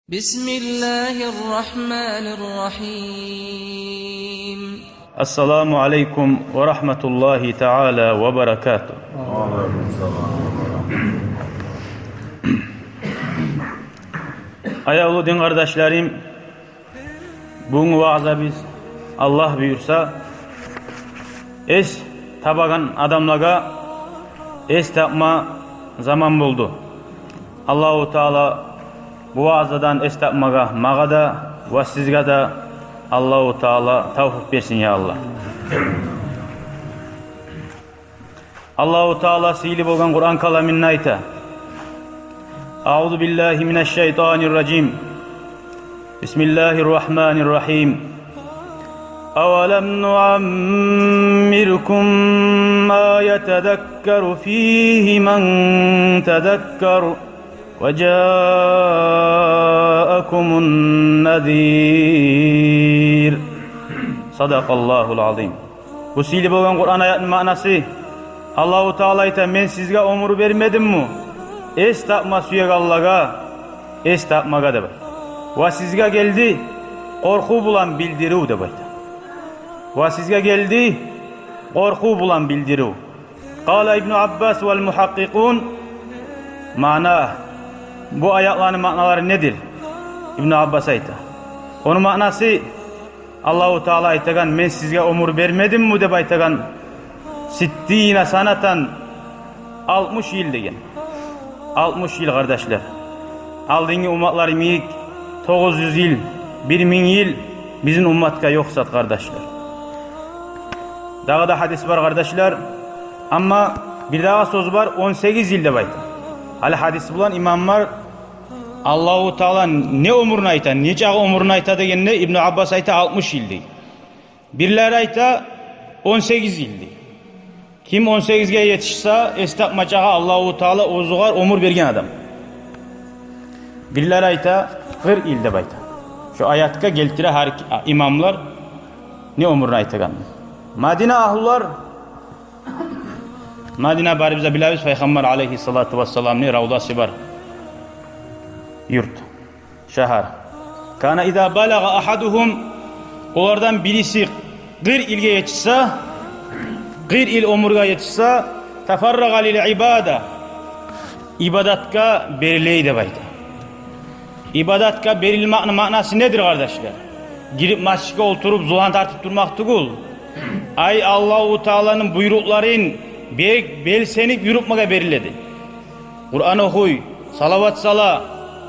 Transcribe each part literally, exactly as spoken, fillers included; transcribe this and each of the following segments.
بسم الله الرحمن الرحيم. السلام عليكم ورحمة الله تعالى وبركاته. Аявлу дин къардашларым, бугюнгю ваъзабыз, Аллагь буюрса, эс табагъан адамлагъа эс тапма заман болду. Аллагьу Таала бу ваъзадан эс тапмагъа магъа да ва сизге де Аллагьу Таала тавфикъ берсин, я Аллагь. Аллагьу Таала сыйлы болгъан Къуран каламында айта: أعوذ بالله من الشيطان الرجيم. بسم الله الرحمن الرحيم. أولم نعمركم ما يتذكر فيه من تذكر وجاءكم النذير. صدق الله العظيم. Бу сыйлы болгъан Къуран аятны маънасы: Аллагьу Таала айта: «Мен сизге оьмюр бермедимми эс тапма сюегенлеге эс тапмагъа?» — деп айта. «Ва сизге гелди къоркъув булан билдирив», — деп айта. «Ва сизге гелди къоркъув булан билдирив». قال ابن عباس والمحققون معناه. Бу аятланы маъналары недир? Ибну Аббас айта. Ону маънасы, Аллагьу Таала айтагъан: «Мен сизге оьмюр бермедимми?» — деп айтагъан. ستين سنة, алтмыш йыл деген. Алтмыш йыл, къардашлар. Алдынгъы умматлар йимик тогъуз юз йыл, бир минг йыл бизин умматгъа ёкъ зат, къардашлар. Дагъы да гьадис бар, къардашлар. Амма бир дагъы сёз бар, он сегиз йыл деп айта. Гьали гьадис булан имамлар Аллагьу Таала не оьмюрню айта, не чакъы оьмюрню айта дегенде, Ибну Аббас айта: «Алтмыш йыл», — дей. Бирлери айта: «Он сегиз йыл», — дей. Ким он сегизге етишсе, эс тапма чакъы Аллагьу Таала оьзюгер оьмюр берген адам. Бирлери айта: «Къыркъ йыл», — деп айта. Шо аятгъа гелтире гьар ки-, а, имамлар не оьмюрню айтагъанны. Мадина агьлулар, Мадина барыбыз да билебиз, Пайхаммар алейгьиссалату вассаламны равдасы бар юрт, шагьар. كان إذا بلغ أحدهم, олардан бириси къыркъ йылгъа етишсе, къыркъ йыл оьмюрге етишсе, تفرغ للعبادة, ибадатгъа берилей деп айта. Ибадатгъа берилмекни маънасы недир, къардашлар? Гирип межитге олтуруп, зулгьан тартып турмакъ тюгюл. Ай, Аллагьу Тааланы буйрукъларын бек белсенип юрютмеге бериледи. Къуран охуй, салават сала,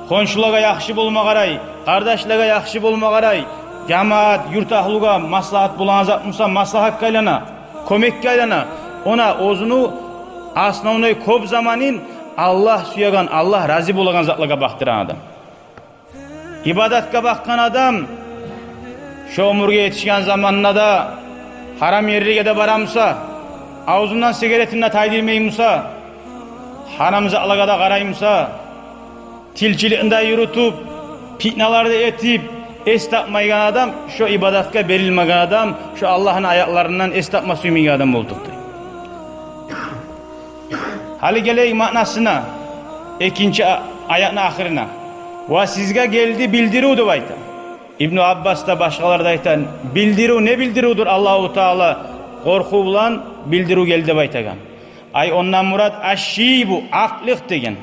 хоншулагъа яхшы болма къарай, къардашлагъа яхшы болма къарай, жамаат, юрт агьлугъа маслагьат болагъан зат буса, маслагьатгъа айлана, кёмекге айлана. Она оьзюню основной кёп заманын Аллагь сюеген, Аллагь рази болагъан затлагъа бакъдырагъан адам. Ибадатгъа бакъгъан адам шо оьмюрге етишген заманында да гьарам ерлеге де барамуса, авзундан сигаретин де тайдырмаймуса, гьарам затлагъа да къараймуса, тилчиликни де юрютюп, питналар да этип, эс тапмайгъан адам, шо ибадатгъа берилмеген адам, шо Аллагьны аятларындан эс тапма сюймейген адам болуп токътай. Гьали гелейик маънасына, экинчи а-, аятны ахырына. «Ва сизге гелди билдирив», — деп айта. Ибну Аббас да, башгъалар да айта: «Билдирив, не билдирувдур Аллагьу Таала къоркъув булан билдирив гелди деп айтагъан?» Ай, ондан мурат «الشيب», акълыкъ деген.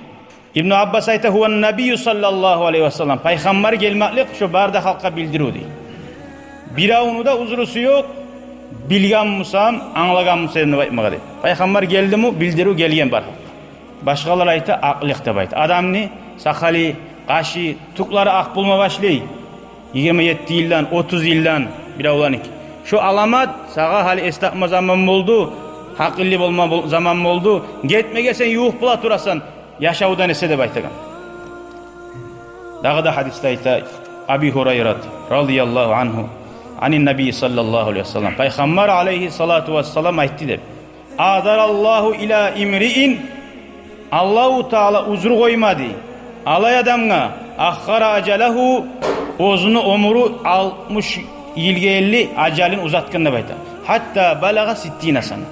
Ибну Аббас айта: «هو النبي صلى الله عليه وسلم». Пайхаммар гелмеклик шо бары да халкъгъа билдирив дей. Биревню де узрусу ёкъ, билгенмусам, англагъанмусам деп айтмагъа дей. Пайхаммар гелдими, билдирив гелген бар халкъгъа. Башгъалар айта, акълыкъ деп айта. Адамны сакъалы, къашы, тюклери акъ болма башлай. Йигирма етти йылдан, отуз йылдан биревлени. Шо аламат, сагъа гьали эс тапма заман болду, гьакъыллы болма бол-, заман болду. Гетмеге сен ювукъ бола турасан яшавдан эсе деп айтагъан. Дагъы да гьадисде айта Аби Гьурайрат радияллагьу ангьу, ани ннабий саллаллагьу алайгьи ва саллам, Пайхаммар алайгьиссалату вассалам айтды деп: «Агъдараллагьу ила имриин», Аллагьу Таала узру къоймады алай адамгъа, «аххара ажалагьу», оьзюню оьмюрю алтмыш йылгъа ерли ажалын узатгъан деп айта. «Гьатта балагъа ситтина сана».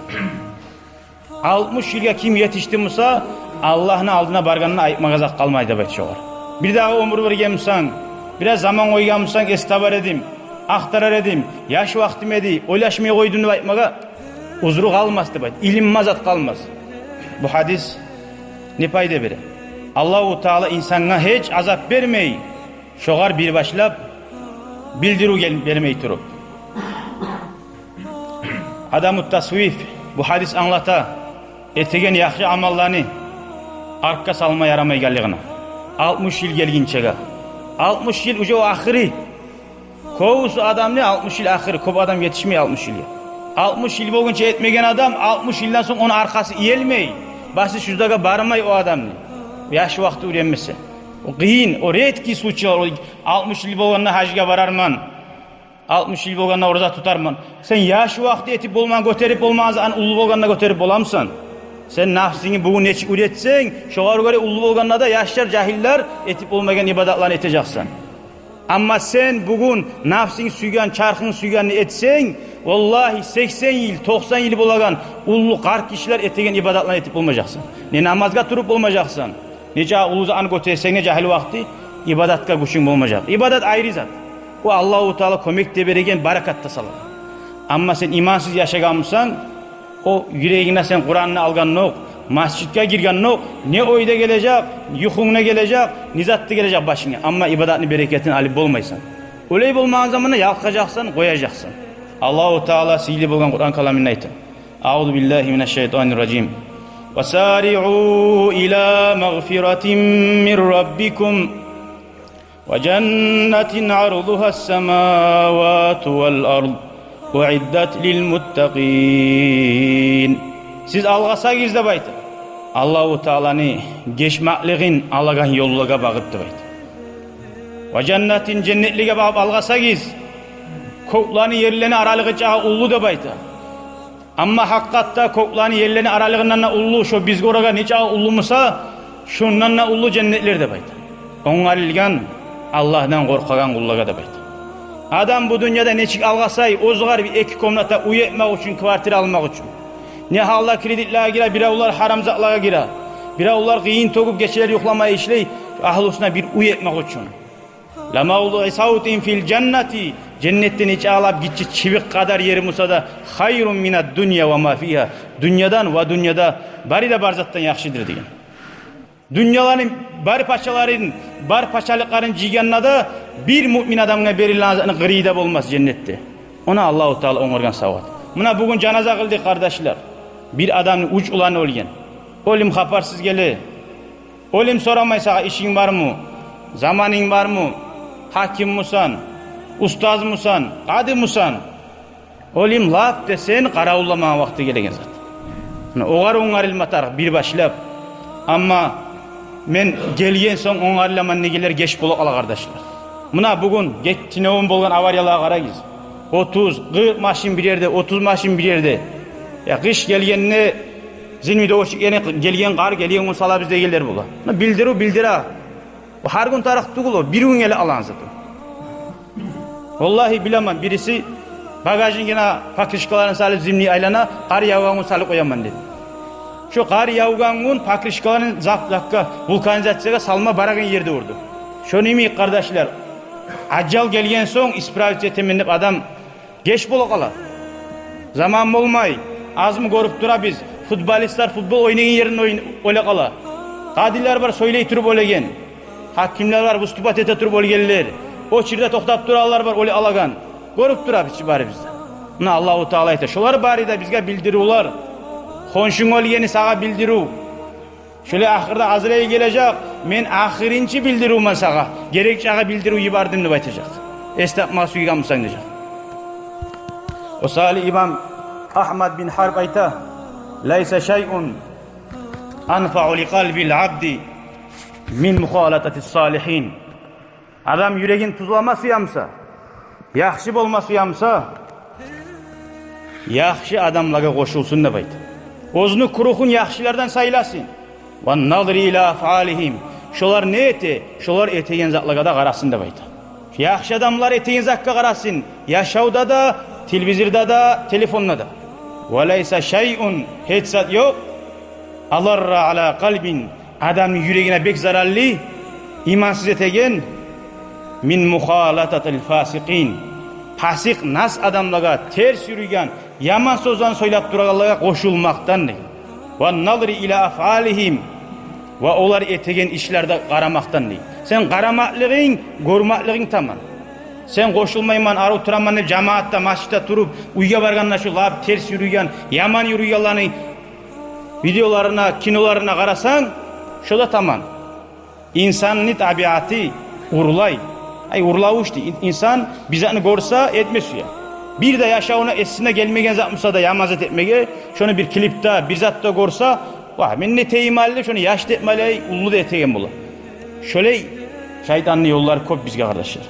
Алтмыш йылгъа ким етишди буса, Аллагьны алдына баргъанда айтмагъа зат къалмайды деп айта шогъар. Бирдагъы оьмюр берген бусанг, бираз заман къойгъан бусанг, эс табар эдим, ахтарар эдим, яш вакътим эди, ойлашмай къойдум деп айтмагъа узру къалмас деп айта. Илинмас зат къалмас. Бу гьадис не пайда бере? Аллагьу Таала инсангъа гьеч азап бермей, шогъар бир башлап билдирив гел-, бермей туруп. Адаму тасвиф, бу гьадис англата, этеген яхшы амалланы артгъа салма ярамайгъанлыгъына. Алтмыш йыл гелгинчеге. Алтмыш йыл уже о ахыры. Кёбюсю адамны алтмыш йыл ахыры, кёп адам етишмей алтмыш йылгъа. Алтмыш йыл болгъунча этмеген адам алтмыш йылдан сонг ону аркъасы иелмей, басы шуждагъа бармай о адамны. Яш вакъти уьйренмесе. О къыйын, о редкий случайлар, о алтмыш йыл болгъанда гьажгъа барарман. Алтмыш йыл болгъанда ораза тутарман. Сен яш вакъти этип болмагъан, гётерип болмагъан затны уллу болгъанда гётерип боламысан? Сен напсынгны бугюн нечик уьйретсенг, шогъар гёре уллу болгъанда да яшлар, жагьиллер этип болмайгъан ибадатланы этежексен. Амма сен бугюн напсынг сюйген, чархынг сюйгенни этсенг, валлагьи, сексен йыл, токъсан йыл болагъан уллу къарт гишилер этеген ибадатланы этип болмажакъсан. Не намазгъа туруп болмажакъсан. Нече уллу затны гётерсенг де, жагьил вакъти ибадатгъа гючюнг болмажакъ. Ибадат айры зат. О Аллагьу Таала кёмек де береген, баракат да салагъан. Амма сен имансыз яшагъан бусанг, о юрегинге сен Къуранны алгъандокъ, межитге гиргендокъ, не ой да гележек, юхунг да гележек, не зат да гележек башынга. Амма ибадатны берекетин алып болмайсан. Олай болмагъан заманда ялкъажакъсан, къояжакъсан. Аллагьу Таала сыйлы болгъан Къуран каламында айта. أعوذ بالله من الشيطان الرجيم. وسارعوا إلى مغفرة من ربكم وجنة عرضها السماوات والأرض أعدت للمتقين. Сиз алгъасагъыз деп айта. Аллагьу Тааланы гечмеклигин алагъан ёллагъа багъып деп айта. Ва жаннатин, женнетлеге багъып алгъасагъыз. Кёклени, ерлени аралыгъы чакъы уллу деп айта. Амма гьакъыкъатда кёклени, ерлени аралыгъындан да уллу, шо биз гёреген нечакъы уллу буса, шондан да уллу женнетлер деп айта. Онгарылгъан Аллагьдан къоркъагъан къуллагъа деп айта. Адам бу дюньяда нечик алгъасай, оьзюгер бир эки комната уьй этмек учун, квартира алмакъ учун. Не гьалда кредитлеге гире, биревлер гьарам затлагъа гире. Биревлер къыйын тёгюп, гечелер юхламай ишлей, агьлюсюне бир уьй этмек учун. Ламавдуъу савтин фил жаннати, женнетде нечакъы гиччи чыбыкъ къадар ер буса да, хайрун минад дунья ва ма фигьа, дюньядан ва дюньяда бары да бар затдан яхшыдыр деген. Дюньяланы бар пачаларын, бар пачалыкъларын жыйгъанда да, бир муъмин адамгъа берилген затны къырыйы да болмас женнетде. Ону Аллагьу Таала онгаргъан савгъат. Муна бугюн жаназа къылдыкъ, къардашлар. Бир адамны уьч уланы оьлген. Оьлюм хабарсыз геле. Оьлюм сорамай сагъа: ишинг бармы, заманынг бармы, гьаким мусан, устаз мусан, къады мусан? Оьлюм лап да сен къаравулламагъан вакъти гелеген зат. Муна огъар онгарылма тарыкъ бир башлап. Амма мен гелген сонг онгарыламан дегенлер геч бола къала, къардашлар. Муна бугюн геч, тюнегюн болгъан авариялагъа къарагъыз. Отуз, къыркъ машин бир ерде, отуз машин бир ерде. Я къыш гелгенде, зимний дождь, яни гелген къар, гелген гюн салабыз дегенлер бола. Муна билдирив билдире. О гьар гюн тарыкъ тюгюл, о бир гюн геле къалгъан зат о. Валлагьи билемен, бириси багажникге покрышкаларын салып, зимний айлана, къар явгъан гюн салып къояман деди. Шо къар явгъан гюн покрышкаларын зап-, запка, вулканизациягъа салма барагъан ерде урду. Шону йимик, къардашлар, ажал гелген сонг исправить этемен деп адам геч бола къала. Заман болмай, азмы гёрюп турабыз, футболистлер футбол ойнайгъан еринде ойн-, оьле къала. Къадилер бар сёйлей туруп оьлеген. Гьакимлер бар выступать эте туруп оьлгенлер. Очередьде токътап турагъанлар бар оьле къалагъан. Гёрюп турабыз чы барыбыз да. Муна Аллагьу Таала айта, шолар бары да бизге билдиривлер. Хоншунг оьлгени сагъа билдирив. Шолай ахырда Азраил гележек: «Мен ахырынчы билдиривмен сагъа, герек чакъы билдирив йибердим», — деп айтажакъ. Эс тапма сюйген бусанг дежек. О саялы имам Агьмад бин Гьанбал айта: «Лайса шайъун анфаъу ли къалбил абди мин мухалататис салигьин». Адам юрегин тюзлеме сюе буса, яхшы болма сюе буса, яхшы адамлагъа къошулсун деп айта. Оьзюню кругун яхшылардан сайласын. «Ва назри ила афъалигьим». Шолар не эте, шолар этеген затлагъа да къарасын деп айта. Яхшы адамлар этеген затгъа къарасын, яшавда да, телевизорда да, телефонда да. «Ва лайса шайъун», гьеч зат ёкъ, «адарра ала къалбин», адамны юрегине бек зараллы, имансыз этеген, мин мухалататил фасикъин, пасикъ, нас адамлагъа, терс юрюйген, яман сёзлени сёйлеп турагъанлагъа къошулмакъдан дей. Ва назри ила афалигьим, ва олар этеген ишлерде къарамакъдан дей. Сен къарамакълыгъынг, гёрмеклигинг таман. Сен къошулмайман, арив тураман деп жамаатда, межитде туруп, уьйге баргъанда шо лап терс юрюйген, яман юрюйгенлени видеоларына, киноларына къарасанг, шо да таман. Инсанны табиаты урлай. Ай, урлавуш дей. Ин-, инсан бир затны гёрсе, этме сюе. Бир де яшавуна эсине гелмеген зат буса да, яман зат этмеге, шону бир клипде, бир затда гёрсе, «Ва, мен не этейим али?» — шону яш да этмей, уллу да этеген бола. Шолай шайтанны ёллары кёп бизге, къардашлар.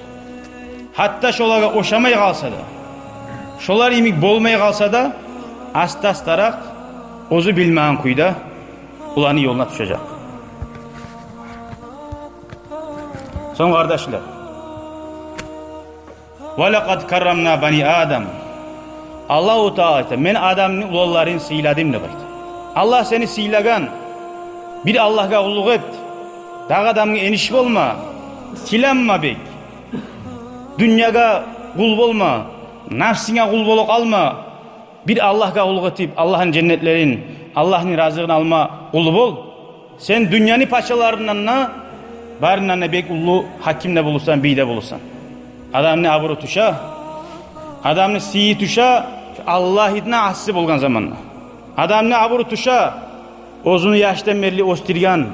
Гьатта шолагъа ошамай къалса да, шолар йимик болмай къалса да, аста-астаракъ оьзю билмеген кюйде оланы ёлуна тюшежек. Сонг, къардашлар, «Ва лакъад каррамна бани Адам». Аллагьу Таала айта: «Мен Адамны уланларын сыйладым», — деп айта. Аллагь сени сыйлагъан. Бир Аллагьгъа къуллукъ эт. Дагъы адамгъа эниш болма. Тиленме бек. Дюньягъа къул болма. Напсынга къул болуп къалма. Бир Аллагьгъа къуллукъ этип, Аллагьны женнетлерин, Аллагьны разилигин алма къулу бол. Сен дюньяны пачаларындан да, барындан да бек уллу гьаким де болурсан, бий де болурсан. Адамны абуру тюше, адамны сыйы тюше, Аллагьына асси болгъан заманда. Адамны абуру тюше, оьзюн яшдан берли оьсдюрген,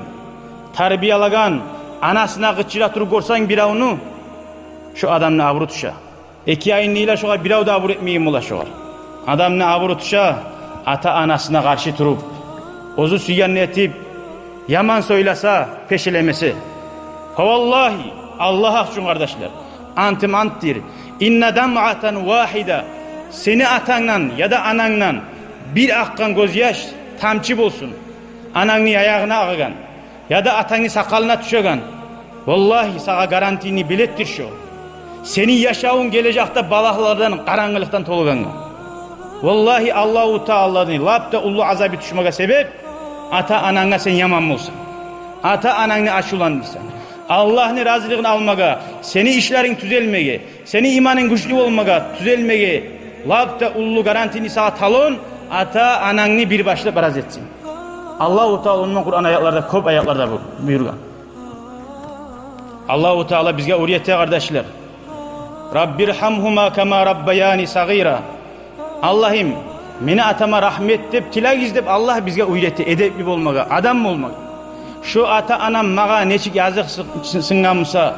тарбиялагъан анасына къычыра туруп гёрсенг биревню, шо адамны абуру тюше. Эки айны йыла шогъар, бирев де абур этмейген бола шогъар. Адамны абуру тюше, ата-анасына къаршы туруп, оьзю сюйгенни этип, яман сёйлесе, пешелемесе. Фаваллагьи, Аллагь гьакъ учун, къардашлар, антым антдыр. Инна дамъатан вагьида, сени атангдан яда анангдан бир акъгъан гёзьяш, тамчы болсун, анангны аягъына агъагъан, яда атангны сакъалына тюшеген, валлагьи, сагъа гарантийный билетдир шо. Сени яшавунг гележекде балагьлардан, къарангылыкъдан толгъангъа. Валлагьи, Аллагьу Тааланы лап да уллу азабы тюшмеге себеп, ата-ананга сен яман болсанг, ата-анангны ачувландырсанг, Аллагьны разилигин алмагъа, сени ишлеринг тюзелмеге, сени иманынг гючлю болмагъа, тюзелмеге лап да уллу гарантийный сагъа талон, ата-анангны бир башлап рази этсенг. Аллагьу Таала ондан Къуран аятларда, кёп аятларда бу-, буюргъан. Аллагьу Таала бизге уьйрете, къардашлар. «Раббиргьамгьума кама раббаяни сагъира». «Аллагьым, мени атама рагьмат эт», — деп тилегиз деп Аллагь бизге уьйрете эдепли болмагъа, адам болмагъа. Шо ата-анам магъа нечик языкъ сы-, сы-, сынгъан буса,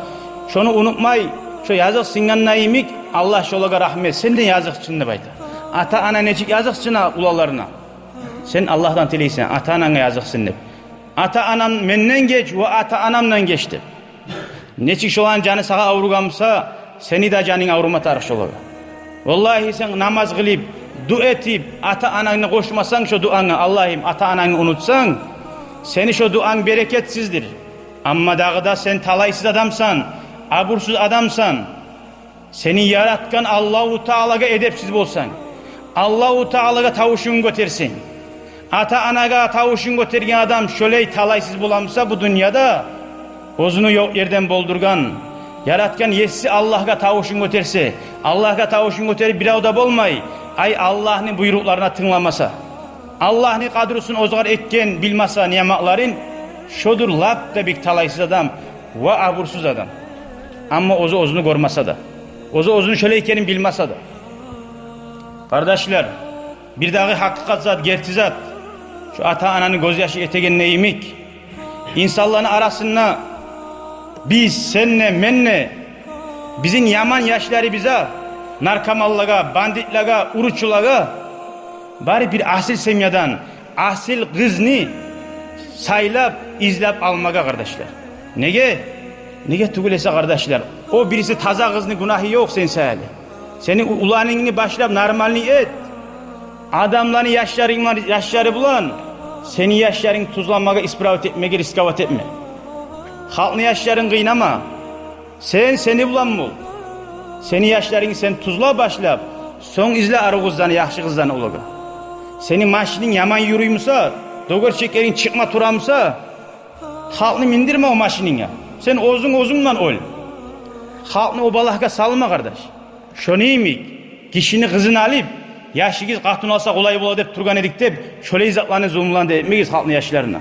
шону унутмай, шо языкъ сынгъанда йимик, Аллагь шолагъа рагьмат, сенден языкъ этсин деп айта. Ата-ана нечик языкъ эте уланларына, сен Аллагьдан тилейсен, ата-ананга языкъ этсин деп. «Ата-анам менден геч ва ата-анамдан геч», — деп. Нечик шоланы жаны сагъа авругъан буса, сени де жанынг аврума тарыкъ шолагъа. Валлагьи, сен намаз къылып, дуа этип, ата-анангны къошмасанг шо дуанга, Аллагьым, ата-анангны унутсанг, сени шо дуанг берекетсиздир. Амма дагъы да сен талайсыз адамсан, абурсуз адамсан. Сени яратгъан Аллагьу Таалагъа эдепсиз болсанг, Аллагьу Таалагъа тавушунгну гётерсенг, ата-анагъа тавушун гётерген адам шолай талайсыз боламыса бу дюньяда, оьзюню ёкъ ерден болдургъан, яратгъан Есси Аллагьгъа тавушун гётерсе, Аллагьгъа тавушун гётерип бирев де болмай, ай, Аллагьны буйрукъларына тынгламаса, Аллагьны къадрусун оьзюгер этген билмесе ниъматларын, шодур лап да бек талайсыз адам ва абурсуз адам. Амма оьзю оьзюню гёрмесе де, оьзю оьзюню шолай экенин билмесе де. Къардашлар, бирдагъы гьакъыкъат зат, герти зат, шо ата-ананы гёзьяшы этеген йимик, инсанланы арасында биз, сен де, мен де, бизин яман яшларыбыз а, наркоманлагъа, бандитлеге, уручулагъа, бары бир асил семьядан асил къызны сайлап, излеп алмагъа, къардашлар. Неге? Неге тюгюл эсе, къардашлар, о бириси таза къызны гюнагьы ёкъ сен саялы. Сени у-, уланынгны башлап нормальный эт. Адамланы яшларынг бар, яшлары булан сени яшларынг тюзленмеге, исправить этмеге рисковать этме. Халкъны яшларын къыйнама. Сен сени булан бол. Сени яшларынгны сен тюзле башлап, сонг изле арив къызланы, яхшы къызланы олагъа. Сени машининг яман юрюймюсе, дёгерчеклеринг чыкъма турамыса, халкъны миндирме о машинингге. Сен оьзюнг оьзюнгден оьл. Халкъны о балагьгъа салма, къардаш. Шону йимик, гишини къызын алып, яшыгъыз къатын алса къолай бола деп тургъан эдик деп, шолай затланы, зулмуланы да этмегиз халкъны яшларына.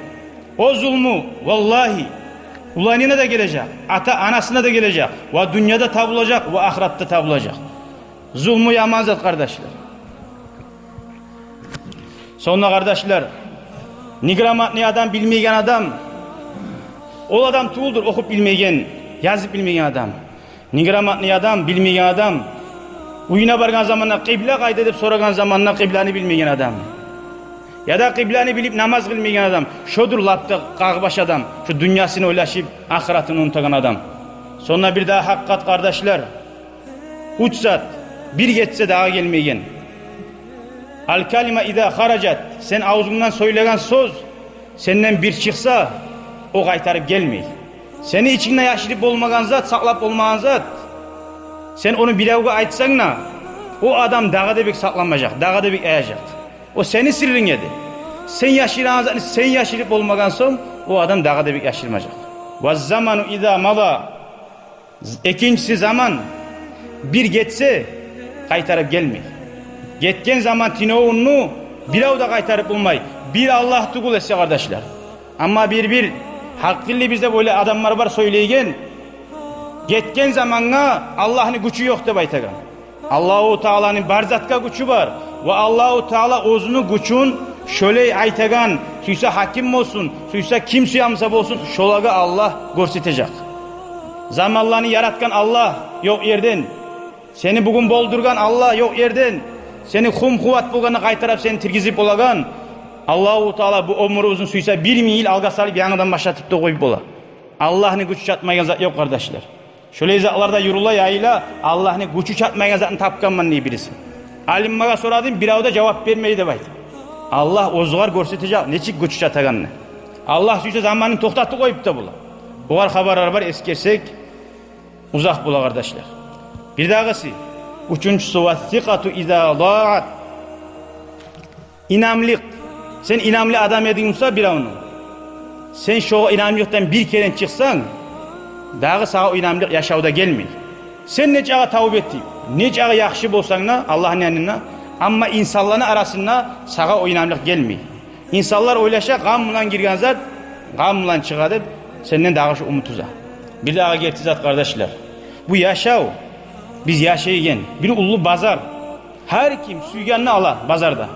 О зулму, валлагьи, уланына да гележек, ата-анасына да гележек, ва дюньяда табулажакъ, ва ахыратда табулажакъ. Зулму яман зат, къардашлар. Сонг да, къардашлар, неграмотный адам, билмейген адам, ол адам тюгюлдюр охуп билмейген, язып билмейген адам. Неграмотный адам, билмейген адам, уьюне баргъан заманда къыбла къайда деп сорагъан заманда къыбланы билмейген адам, яда къыбланы билип намаз къылмайгъан адам, шодур лап да къагъбаш адам, шу дюньясын ойлашып, ахыратын унутагъан адам. Сонг да бир дагъы гьакъыкъат, къардашлар, уьч зат, бир гетсе дагъы гелмейген. Ал-калима иза харажат, сен авзунгдан сёйлеген сёз, сенден бир чыкъса, о къайтарып гелмей. Сени ичингде яшырып болмагъан зат, сакълап болмагъан зат, сен ону биревге айтсанг да, о адам дагъы да бек сакъланмажакъ, дагъы да бек аяжакъ. О сени сыррынг эди. Сен яшырагъан затны сен яшырып болмагъан сонг, о адам дагъы да бек яшырмажакъ. Ва заману иза мада, экинчиси заман, бир гетсе, къайтарып гелмей. Гетген заман тюнегюнню бирев де къайтарып болмай, бир Аллагь тюгюл эсе, къардашлар. Амма бир-бир гьакъыллы бизде бойлай адамлар бар сёйлейген, гетген замангъа Аллагьны гючю ёкъ деп айтагъан. Аллагьу Тааланы бар затгъа гючю бар. Ва Аллагьу Таала оьзюню гючюн шолай айтагъан, сюйсе гьаким болсун, сюйсе ким сюе буса болсун, шолагъа Аллагь гёрсетежек. Заманланы яратгъан Аллагь ёкъ ерден, сени бугюн болдургъан Аллагь ёкъ ерден, сени хум-хубат болгъангъа къайтарып сени тиргизип болагъан Аллагьу Таала бу оьмюрюбюзню сюйсе бир минг йыл алгъа салып, янгыдан башлатып да къоюп бола. Аллагьны гючю чатмайгъан зат ёкъ, къардашлар. Шолай затларда юрюле, яйыла, Аллагьны гючю чатмайгъан затны тапгъанман дей бириси. Алимлеге сорадым, бирев де жавап бермей деп айта. Аллагь оьзюгер гёрсетежек нечик гючю чатагъанны. Аллагь сюйсе заманны токътатып къоюп да бола. Огъар хабарлар бар, эсгерсек узакъ бола, къардашлар. Бирдагъысы, уьчюнчюсю, ва сикъату иза даат. Инамлыкъ. Сен инамлы адам эдинг буса биревню, сен шо инамлыкъдан бир керен чыкъсанг, дагъы сагъа о инамлыкъ яшавда гелмей. Сен нечакъы тавба этип, нечакъы яхшы болсанг да Аллагьны янында, амма инсанланы арасында сагъа о инамлыкъ гелмей. Инсанлар ойлаша, гъам булан гирген зат гъам булан чыгъа деп, сенден дагъы шо умут уьзе. Бирдагъы герти зат, къардашлар, бу яшав, биз яшайгъан бир уллу базар. Гьар ким сюйгенни ала базарда.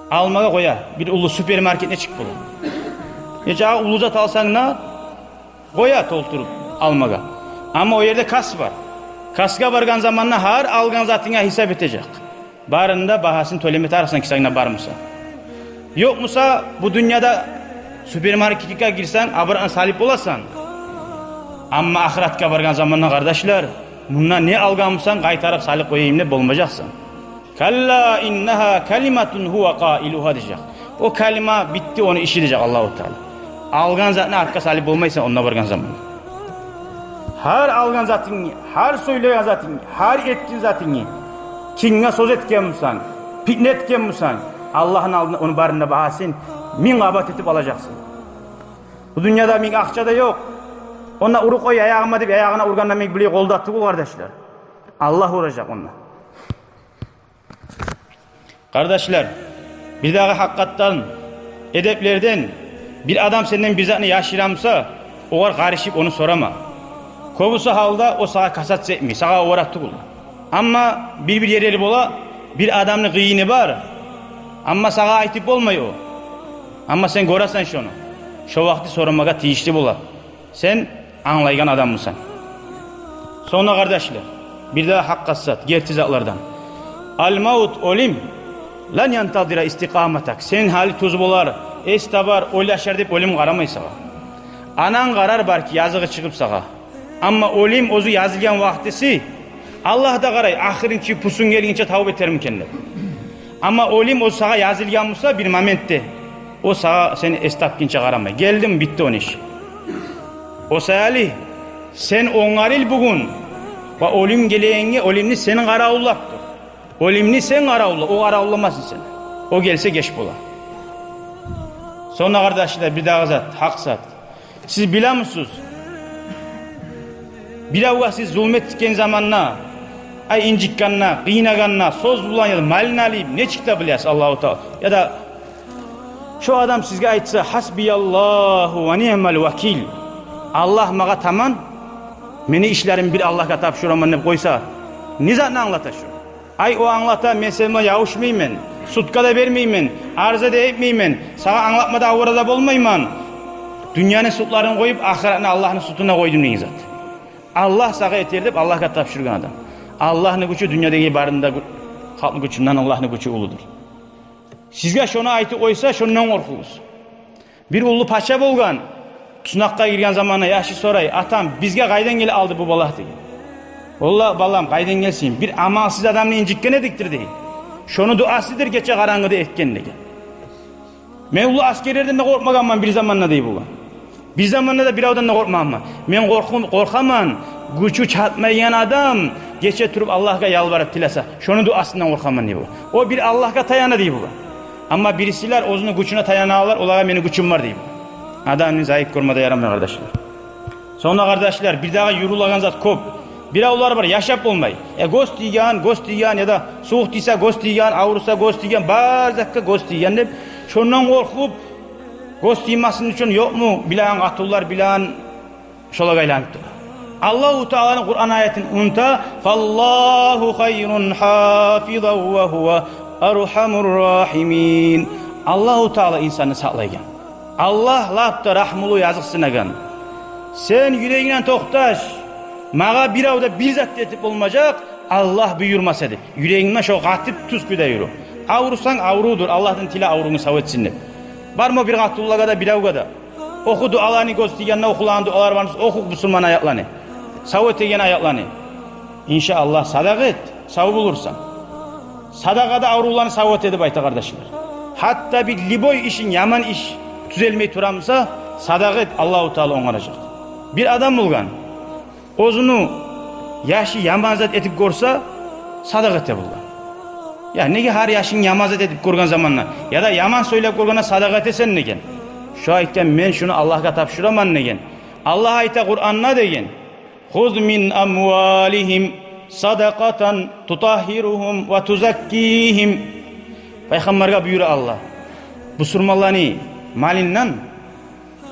Алмагъа къоя, бир уллу супермаркет нечик бола. Нечакъы уллу зат алсанг да, къоя толтуруп алмагъа. Амма о ерде касса бар. Кассагъа баргъан заманда гьар алгъан затынга гьисап этежек. Барын да багьасын тёлеме тарыкъсан, кисангда бар буса. Ёкъ буса, бу дюньяда супермаркетге гирсенг, обратно салып боласан. Амма ахыратгъа баргъан заманда, къардашлар, мунда не алгъан бусанг, къайтарып салып къояйым деп болмажакъсан. Калла иннагьа калиматун гьува къаилугьа дежек. О калима битди, ону иши дежек Аллагьу Таала. Алгъан затны артгъа салып болмайсан онда баргъан заманда. Гьар алгъан затынгны, гьар сёйлеген затынгны, гьар этген затынгны, кинге сёз этген бусанг, питне этген бусанг, Аллагьны алдында ону барын да багьасын минг къабат этип алажакъсан. Бу дюньяда минг акъча да ёкъ. Онда уруп къой аягъыма деп, аягъына ургъанда минг булай къолда тюгюл, къардашлар. Аллагь уражакъ онда. Къардашлар, бирдагъы гьакъыкъатдан, эдеплерден, бир адам сенден бир затны яшыра буса, огъар къарышып ону сорама. Кёбюсю гьалда о сагъа касаться этмей, сагъа о арат тюгюл. Амма бир-бир ерлер бола, бир адамны къыйыны бар, амма сагъа айтып болмай о. Амма сен гёресен шону. Шо вакъти сорамагъа тийишли бола, сен англайгъан адам бусанг. Сонг да, къардашлар, бирдагъы гьакъыкъат, герти затлардан. Ал-мавт, оьлюм, лан янтазира истикъаматак. Сен гьали тюз болар, эс табар, ойлашар деп оьлюм къарамай сагъа. Ананг къарар, балики, языгъы чыгъып сагъа. Амма оьлюм оьзю язылгъан вакътиси, Аллагь да къарай, ахырынчы пусунг гелгинче тавба этермикен деп. Амма оьлюм оьзю сагъа язылгъан буса бир моментде, о сагъа сени эс тапгъынча къарамай. Гелдим, битди ону иши. О саялы сен онгарыл бугюн ва оьлюм гелегенге, оьлюмню сен къаравуллап тур. Оьлюмню сен къаравулла, о къаравулламасын сени. О гелсе геч бола. Сонг да, къардашлар, бирдагъы зат, гьакъ зат. Сиз билемисиз, биревге сиз зулму этген заманда, ай, инжитгенде, къыйнагъанда, сёз булан яда малын алып, нечик де билесиз Аллагьу Таала. Яда шо адам сизге айтса: «Хасбияллагьу ва ниъмал вакил. Аллагь магъа таман, мени ишлерим бир Аллагьгъа тапшураман», — деп къойса, не затны англата шо? Ай, о англата: «Мен сени булан ябушмайман, судгъа да бермеймен, арза да этмеймен, сагъа англатма да авара да болмайман. Дюньяны судларын къоюп, ахыратны Аллагьны судуна къойдум», — деген зат. Аллагь сагъа этер деп Аллагьгъа тапшургъан адам. Аллагьны гючю дюньядагъы барын да гю-, халкъны гючюнден Аллагьны гючю уллудур. Сизге шону айтып къойса, шондан къоркъугъуз. Бир уллу пача болгъан, туснакъгъа гирген заманда яшы сорай: «Атам, бизге къайдан геле къалды бу балагь?» — деген. «Валлагь, балам, къайдан гелсин, бир амалсыз адамны инжитген эдикдир, — дей. — Шону дуасыдыр гече къарангыда этген», — деген. «Мен уллу асгерлерден де къоркъмагъанман бир заманда, — дей болгъан. — Бир заманда да биревден де къоркъмагъанман. Мен къоркъум-, къоркъаман, гючю чатмайгъан адам гече туруп Аллагьгъа ялбарып тилесе, шону дуасындан къоркъаман», — дей болгъан. О бир Аллагьгъа таяна, дей болгъан. Амма бирисилер оьзюню гючюне таяналар, олагъа мени гючюм бар, дей болгъан. Адамны зайып гёрме де ярамай, къардашлар. Сонг да, къардашлар, бирдагъы юрюлеген зат кёп. Биревлер бар, яшап болмай. Э, гёз тийген, гёз тийген, яда сувукъ тийсе гёз тийген, авруса гёз тийген, бар затгъа гёз тийген деп, шондан къоркъуп, гёз тиймесин учун ёкъму билеген къатынлар, билеген шолагъа айланып тура. Аллагьу Тааланы Къуран аятын унута: «Фаллагьу хайрун хафизан ва гьува архамур рахимин». Аллагьу Таала инсанны сакълайгъан. Аллагь лап да рагьмулу, языкъсынагъан. Сен юрегингден токъташ, магъа бирев де бир зат да этип болмажакъ, Аллагь буюрмаса деп. Юрегингде шо къатып, тюз кюйде юрю. Аврусанг, аврувдур, Аллагьдан тиле аврунгну сав этсин деп. Бармы бир къатынлагъа да, биревге де: «Оху дуаланы, гёз тийгенде охулагъан дуалар бармы, оху бусурман аятланы, сав этеген аятланы». Иншааллагь, садагъа эт, сав болурсан. Садагъа да аврувланы сав эте деп айта, къардашлар. Гьатта бир любой ишинг, яман иш тюзелмей турамыса, садагъа эт, Аллагьу Таала онгаражакъ. Бир адам болгъан, оьзюню яшы яман зат этип гёрсе, садагъа эте болгъан. «Я, неге гьар яшынг яман зат этип гёрген заманда, яда яман сёйлеп гёргенде садагъа этесен?» — деген. Шо айтгъан: «Мен шуну Аллагьгъа тапшураман», — деген. Аллагь айта Къуранда, деген: «Хуз мин амвалигьим садакъатан тутагьгьиругьум ва тузаккигьим». Пайхаммаргъа буюра Аллагь: «Бусурманланы малындан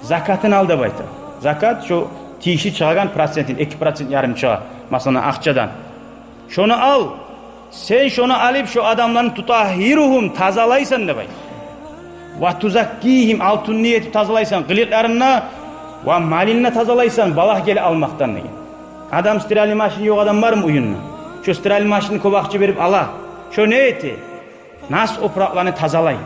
закатын ал», — деп айта. Закат — шо тийишли чыгъагъан процентин, эки процент ярым чыгъа, масала, акъчадан. «Шону ал, сен шону алып, шо адамланы, тутагьгьиругьум, тазалайсан», — деп айта. «Ва тузаккигьим, алтынны этип тазалайсан къылыкъларын да, ва малын да тазалайсан балагь геле къалмакъдан», — деген. Адам, стиральный машин ёкъ адам бармы уьюнде? Шо стиральный машинни кёп акъча берип ала. Шо не эте? Нас опуракъланы тазалай.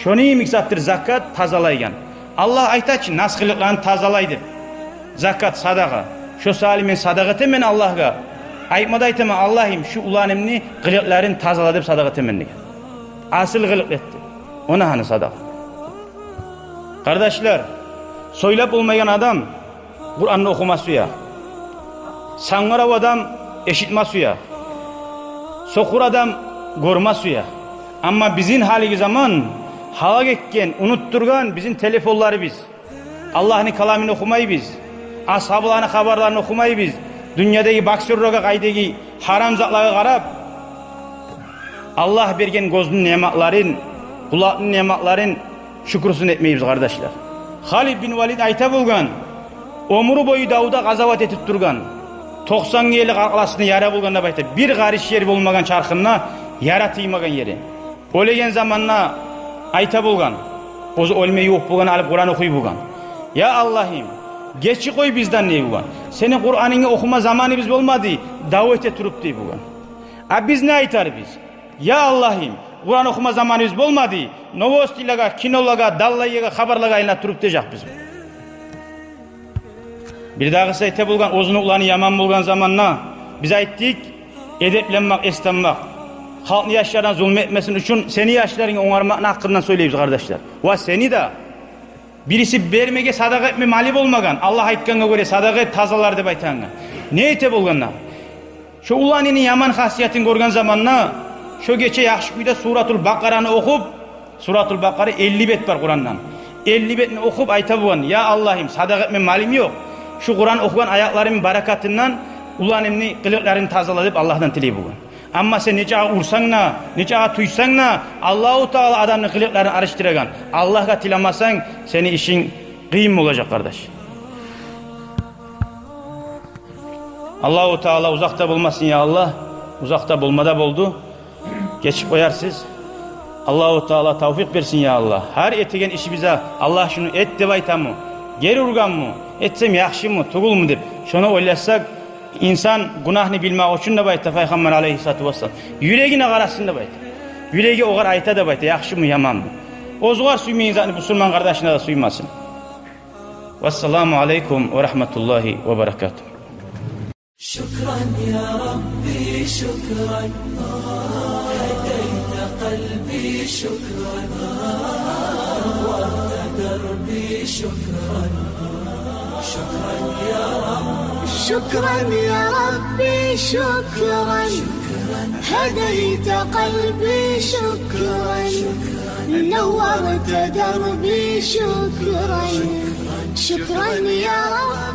Шону йимик затдыр закат тазалайгъан. Аллагь айта чы нас къылыкъланы тазалай деп. Закат, садагъа. Шо саялы мен садагъа этемен Аллагьгъа. Айтма да айтаман: «Аллагьым, шу уланымны къылыкъларын тазала», — деп садагъа этемен деген. Асил къылыкъ этди. Она гьана садагъа. Къардашлар, сёйлеп болмайгъан адам Къуранны охума сюе. Сангырав адам эшитме сюе. Сокъур адам гёрме сюе. Амма бизин гьалиги заман гьалак этген, унутдургъан бизин телефонларыбыз. Аллагьны каламын охумайбыз. Асгьабаланы хабарларын охумайбыз. Дюньядагъы боксёрларгъа, къайдагъы гьарам затлагъа къарап, Аллагь берген гёзню ниъматларын, къулакъны ниъматларын шюкюрсюн этмейбиз, къардашлар. Халид бин Валид айта болгъан, оьмюрю бою давда къазават этип тургъан, токъсан гели къаркъарасына яра болгъан деп айта. Бир къарыш ер болмагъан чархында яра тиймеген ери. Оьлеген заманда айта болгъан, оьзю оьлме ювукъ болгъан, алып Къуран охуй болгъан: «Я Аллагьым, гечип къой бизден, — дей болгъан. — Сени Къуранынгны охума заманыбыз болмады дав эте туруп», — дей болгъан. А биз не айтарбыз? «Я Аллагьым, Къуран охума заманыбыз болмады, новостилагъа, кинолагъа, даллайгъа, хабарлагъа айлана туруп», — дежекбиз. Бирдагъысы айта болгъан, оьзюню уланы яман болгъан заманда, биз айтдыкъ, эдепленмек, эстенмек. Халкъны яшларына зулму этмесин учун сени яшларынгны онгармакъны гьакъындан сёйлейбиз, къардашлар. Ва сени де. Бириси бермеге садагъа этме малы болмагъан, Аллагь айтгъангъа гёре садагъа эт, тазалар деп айтагъангъа. Не эте болгъанда? Шо уланыны яман хасиятын гёрген заманда, шо гече яхшы кюйде Суратул Бакъараны охуп, Суратул Бакъара элли бет бар Къурандан. Элли бетни охуп айта болгъан: «Я Аллагьым, садагъа этме малым ёкъ. Шу Къуран охугъан аятларымны баракатындан уланымны къылыкъларын тазала», — деп Аллагьдан тилей болгъан. Амма сен нечакъы урсанг да, нечакъы тюйсенг де, Аллагьу Таала адамны къылыкъларын алышдырагъан. Аллагьгъа тилемесенг, сени ишинг къыйын болажакъ, къардаш. Аллагьу Таала узакъда болмасын, я Аллагь. Узакъда болма да болду. Гечип къоярсыз. Аллагьу Таала тавфикъ берсин, я Аллагь. Гьар этеген ишибизге Аллагь шуну эт деп айтамы, гери ургъанмы, этсем яхшымы, тюгюлмю деп, шону ойлашсакъ, инсан гюнагьны билмек учун деп айта Пайхаммар алайгьиссалату вассалам. Юрегине къарасын деп айта. Юреги огъар айта деп айта, яхшымы, яманмы. Оьзюгер сюймейген затны бусурман къардашына да сюймесин. Вассаламу алайкум ва рагьматуллагьи ва баракатугь. شكرا يا ربي، شكرا. هديت قلبي، شكرا. نورت دربي، شكرا. شكرا يا رب. شكرا يا ربي، شكرا. هديت قلبي، شكرا. نورت دربي، شكرا. شكرا يا رب.